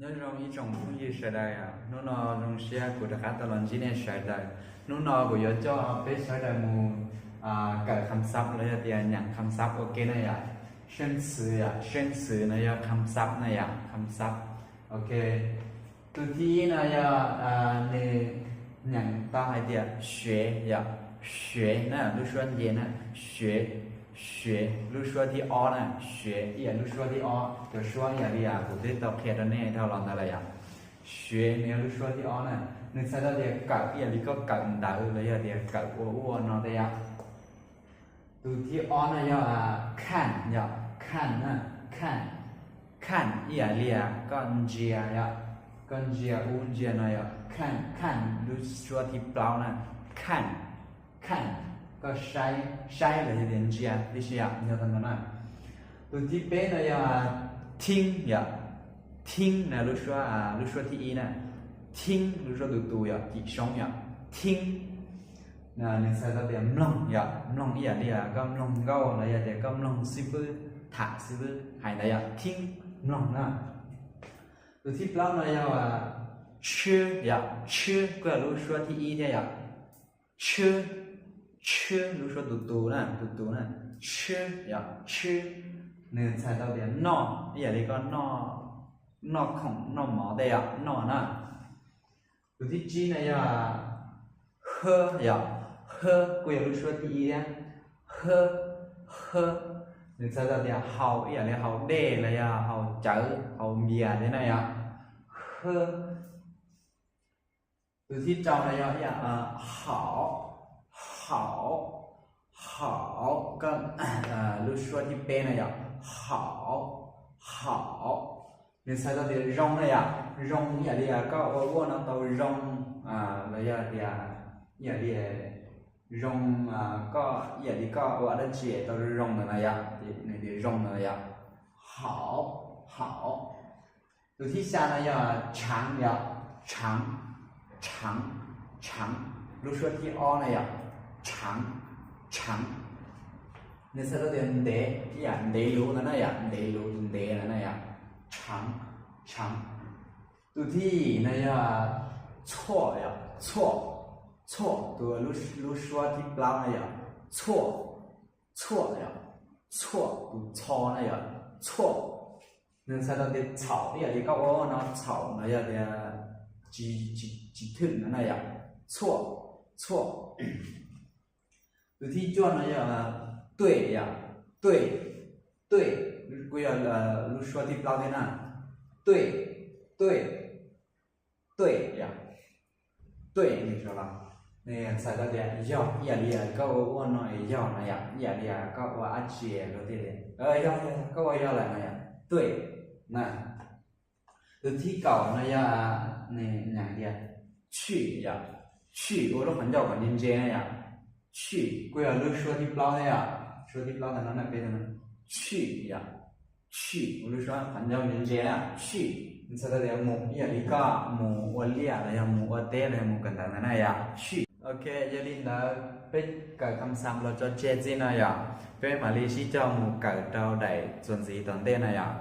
Nyob zoo ib tsoom phooj ywg sawv daws, hnub no zoo siab kuv rov qab tau los ntsib nej sawv daws. Hnub no kuv yuav coj peb sawv daws mus kawm kham xab los yog tias nyeem kham xab ua ke na yom. Seej xwv yom, seej xwv no yog kham xab na yom, kham xab. Ok, tus thib ib no yog nws nyeem tau hais tias xyuev yom, xyuev na, lub suab nce na, xyuev, xyuev, lub suab thib ob na, xyuev ib yam lub suab thib ob, cov suab ib yam li kuv twb tau qhia rau nej dhau los ntawd lawm yom. Xyuev nws yog lub suab thib ob na, nws txhais tau tias kawm ib yam li koj kawm ntawv los yog tias kawm ua ub ua no tej yom. Tus thib ob no yog khaj yom, khaj na, khaj, khaj ib yam li koj ntsia yom, koj ntsia ub ntsia no yom, khaj, khaj lub suab thib plaub na, khaj, khaj, koj saib, saib los yog tias ntsia tib si yom, yog tau ntawd na. Tus thib peb no yog thib yom, thib na, lub suab, lub suab thib ib na, thib lub suab tus tus yom, cim soob yom, thib. Nws txhais tau tias mloog yom, mloog ib yam li koj mloog nkauj los yog tias koj mloog xib fwb tham xib fwb hais ntawd yom, thib, mloog na. Tus thib plaub no yog tshwb yom, tshwb kuj yog lub suab thib ib thiab yom, tshwb, tshwb lub suab tus tus na, tus tus na, tshwb yom, tshwb. Nws txhais tau tias noj ib yam li koj noj, noj khoom noj mov tej yom, noj na. Tus thib tsib no yog hwb yom, hwb kuj yog lub suab thib ib thiab, hwb, hwb. Nws txhais tau tias haus ib yam li haus dej los yog haus cawv haus npias thiab na yom, hwb. Tus thib rau no yog ib yam, haum, haum, haum, koj, lub suab thib peb na yom, haum, haum. Nws txhais tau tias zoo na yom, zoo ib yam li koj ua ua no tau zoo, los yog tias ib yam li zoo, koj ib yam li koj ua dab tsi tau zoo ntawd na yom, nws tias zoo ntawd na yom, haum, haum. Tus thib xya no yog tshaav yom, tshaav, tshaav, tshaav, lub suab thib ob na yom, tshaav, tshaav. Nws txhais tau tias ntev ib yam ntev luv ntawd na yom, ntev luv tus ntev ntawd na yom, tshaav, tshaav. Tus thib yim no yog txhuam yom, txhuam, txhuam, tus lub suab thib plaub na yom, txhuam, txhuam yom, txhuam, tus txho na yom, txhuam. Nws txhais tau tias txhaum ib yam li koj ua no txhaum no yog tias tsis, tsis thwm no na yom, txhuam, txhuam. Tus thib cuaj no yog tuaj yom, tuaj, tuaj, kuj yog lub suab thib plaub thiab na, tuaj, tuaj, tuaj yom, tuaj, nws txhais tau tias yog ib yam li koj ua ua no yog no yom, ib yam li koj ua dab tsi los tias, yog, koj ua yog lawm no yom, tuaj na. Tus thib kaum no yog, nws nyeem tias tshwm yom, tshwm ua lub qhov ncauj kom ntse ntse na yom, tshwm kuj yog lub suab thib plaub thiab yom, suab thib plaub ntawm no na, peb tus no, tshwm yom, tshwm ua lub suab qhov ncauj ntse ntse na, tshwm, nws txhais tau tias mus ib yam li koj mus ua liaj los yog mus ua teb los yog mus kawm ntawv ntawd na yom, tshwm. Ok, yog li ntawd peb kawm kham xab los tso tseg txij no yom, peb mam li sib cog mus kawm rau daim txuas ntxiv tom ntej na yom.